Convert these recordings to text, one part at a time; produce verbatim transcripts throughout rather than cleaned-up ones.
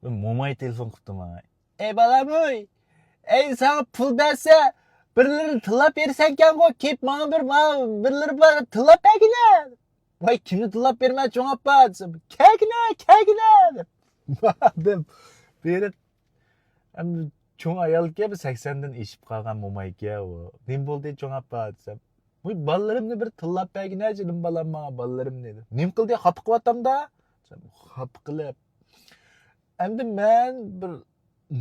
بىر موماي تېلېفون قىپتۇ ماڭا. ئەي بالامۇي، ئەي ساڭا پۇل بەرسە، بىرلىرىنى تىللاپ بېرىسەنكەنغۇ، كېلىپ ماڭا بىر، ماڭا بىرلىرى بار تىللاپ بەرگىنە. ۋاي، كىمنى تىللاپ بېرىمەن چوڭ ئاپا دېسەم، كەلگىنە، كەلگىنە دەپ. بەردىم. بېرىپ، ئەمدى چوڭ ئايالكەن، بىر سەكسەندىن ئېشىپ قالغان مومايكەن ئۇ. نېمە بولدى چوڭ ئاپا دېسەم، ۋاي، بالىلىرىمنى بىر تىللاپ بەرگىنە جېنىم بالام ماڭا، بالىلىرىمنى دېدى. نېمە قىلدى، خاپا قىلىۋاتامدا؟ خاپا قىلىپ. ئەمدى مەن بىر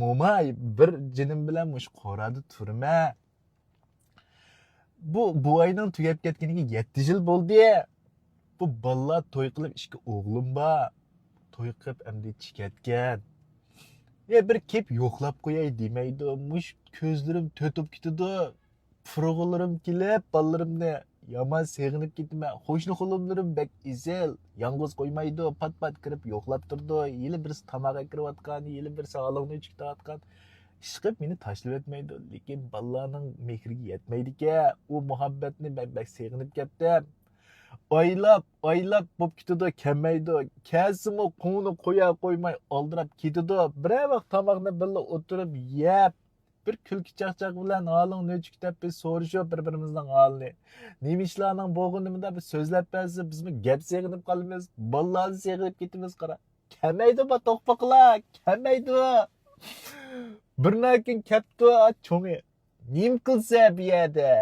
موماي، بىر جېنىم بىلەن مۇشۇ قورادا تۇرىمەن. بۇ بوۋاينىڭ تۈگەپ كەتكىنىگە يەتتە يىل بولدى. بۇ بالىلار توي قىلىپ ئىككى ئوغلۇم بار. توي قىلىپ ئەمدى چىكەتكەن. يا بىر كېلىپ يوقلاپ قوياي دېمەيدۇ. مۇشۇ كۆزلىرىم تۆتۈپ كېتىدۇ. پۇرىغۇلىرىم كېلىپ، بالىلىرىمنى يامان سېغىنىپ كېتىمەن. قوشنا-قولۇملىرىم بەك ئېسىل. يالغۇز قويمايدۇ. پات-پات كىرىپ يوقلاپ تۇرىدۇ. ھېلى بىرسى تاماق ئەكىرىۋاتقان، ھېلى بىرسى ھالىڭنى ئۆچۈكتۈرۈۋاتقان. ئىشقىلىپ مېنى تاشلىۋەتمەيدۇ. لېكىن بالىلارنىڭ مېھرىگە يەتمەيدىكەن. ئۇ مۇھەببەتنى مەن بەك سېغىنىپ كەتتىم. ئايلاپ، ئايلاپ بوپ كېتىدۇ، كەلمەيدۇ. كەلسىمۇ قوڭىنى قويا قويماي ئالدىراپ كېتىدۇ. بىرەر ۋاق تاماقنى بىللە ئولتۇرۇپ يەپ، بىر كۈلكە چاقچاق بىلەن ھالىڭ نېچۈك دەپ بىز سورىشىپ بىر-بىرىمىزنىڭ ھالىنى. نېمە ئىشلارنىڭ بولغىنى مۇنداق بىر سۆزلەپ بەرسە، بىزمۇ گەپ سېغىنىپ قالىمىز، بالىلارنى سېغىنىپ كېتىمىز قارا. كەلمەيدۇ بۇ توقپاقلار، كەلمەيدۇ. بىرنى كېيىن كەپتۇ، چوڭى. نېمە قىلسا بۇ يەردە؟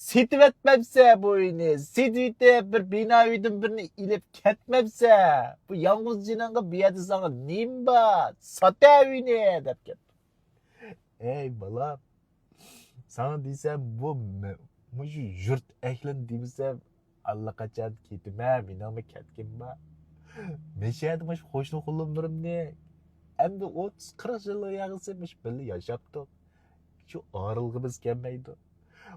سېتىۋەتمەپسە بۇ ئۆينى، سېتىۋېتىپ بىر بىنا ئۆيدىن بىرنى ئېلىپ كەتمەپسە. بۇ يالغۇز جېنىڭغا بۇ يەردە ساڭا نېمە بار؟ ساتە ئۆينى دەپ كەتتى. ئەي بالام، ساڭا دېسەم بۇ مە-، مۇشۇ يۇرت ئەھلىنى دېمىسەم ئاللىقاچان كېتىمەن، مېنىڭمۇ كەتكۈم بار. مەشەدە مۇشۇ قوشنا قولۇملىرىمنى، ئەمدى ئوتتۇز قىرىق يىلغا ياغىسى مۇشۇ بىللە ياشاپتۇق. شۇ ئايرىلغۇمىز كەلمەيدۇ.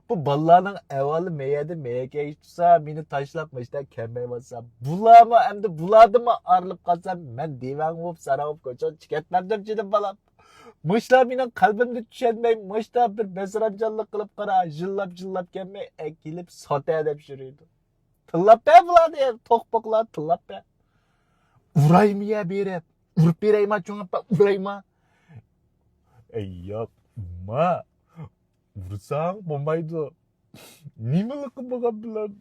بۇ بالىلارنىڭ ئەھۋالى مەيەدە مەيەكەي تۇرسا، مېنى تاشلاپ مۇشتا كەلمەيۋاتسا، بۇلارمۇ ئەمدى بۇلاردىنمۇ ئايرىلىپ قالسام، مەن دىۋەڭ بوپ، ساراڭ بوپ كوچىغا چىقىپ كەتمەمدىم جېنىم بالام. مۇشۇلار مېنىڭ قەلبىمنى چۈشەنمەي، مۇشتا بىر بەسرەمجانلىق قىلىپ قارا، يىللاپ-يىللاپ كەلمەي، ئەكېلىپ ساتە دەپ يۈرىدۇ. تىللاپ بەر بۇلارنى، توقپاقلار، تىللاپ بەر. ئۇرايمۇ يە بېرىپ، ئۇرۇپ بېرەيما چوڭ ئاپا، ئۇرايما. ئەي ياق، ما، ئۇرساڭ بولمايدۇ. نېمىلىقى بولغان بىلەن؟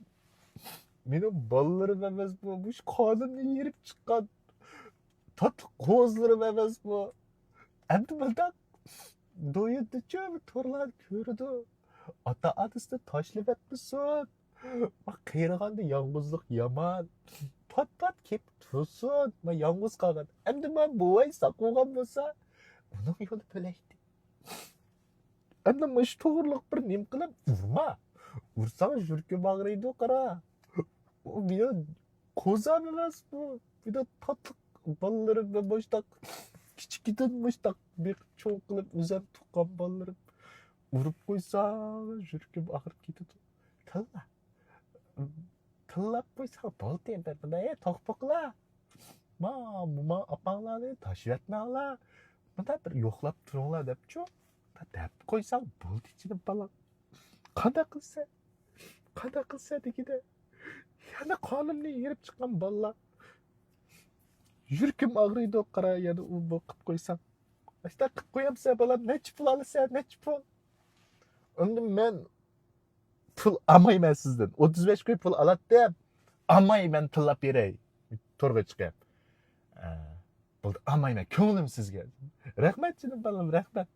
مېنىڭ بالىلىرىم ئەمەسمۇ، مۇشۇ قانۇننى يېرىپ چىققان تاتلىق قوزىلىرىم ئەمەسمۇ؟ ئەمدى مۇنداق دويىدىچۇ، تورلاردا كۆرىدۇ. ئاتا-ئانىسىنى تاشلىۋەتمىسۇن. ما قېرىغاندا يالغۇزلۇق يامان. پات-پات كېلىپ تۇرسۇن. ما يالغۇز قالغان. ئەمدى ما بوۋاي ساق بولغان بولسا، ئۇنىڭ يولى بۆلەكتى. ئەمدى مۇشۇ توغرىلىق بىر نېمە قىلىپ ئۇرما. ئۇرساڭ يۈرىكىم ئاغرىيدۇ، قارا. ئۇ مېنىڭ قوزام ئەمەس بۇ. مېنىڭ تاتلىق بالىلىرىم ۋە مۇشتاق كىچىكىدىن مۇشتاق بېقىپ چوڭ قىلىپ ئۆزۈم تۇغقان بالىلىرىم. ئۇرۇپ قويساڭ يۈرىكىم ئاغرىپ كېتىدۇ. تىللا. تىللاپ قويساڭ بولدى، بىر مۇنداق، ئەي، توقپاقلار. ما، موما ئاپاڭلارنى تاشلىۋەتمەڭلار. مۇنداق بىر يوقلاپ تۇرۇڭلار دەپچۇ. دەپ قويساڭ بولدى جېنىم بالام. قانداق قىلسا؟ قانداق قىلسا دېگىدە. يەنە قانۇننى يېرىپ چىققان بالىلار. يۈرىكىم ئاغرىيدۇ، قارا، يەنە ئۇ بۇ قىلىپ قويساڭ. ئاشۇنداق قىلىپ قويامسەن بالام، نەچچە پۇل ئالىسەن، نەچچە پۇل؟ ئەمدى مەن پۇل ئالمايمەن سىزدىن. ئوتتۇز بەش كوي پۇل ئالاتتىم. ئالماي مەن تىللاپ بېرەي. تورغا چىقىپ. ئە، بولدى، ئالمايمەن. كۆڭلۈم سىزگە. رەھمەت جېنىم بالام، رەھمەت.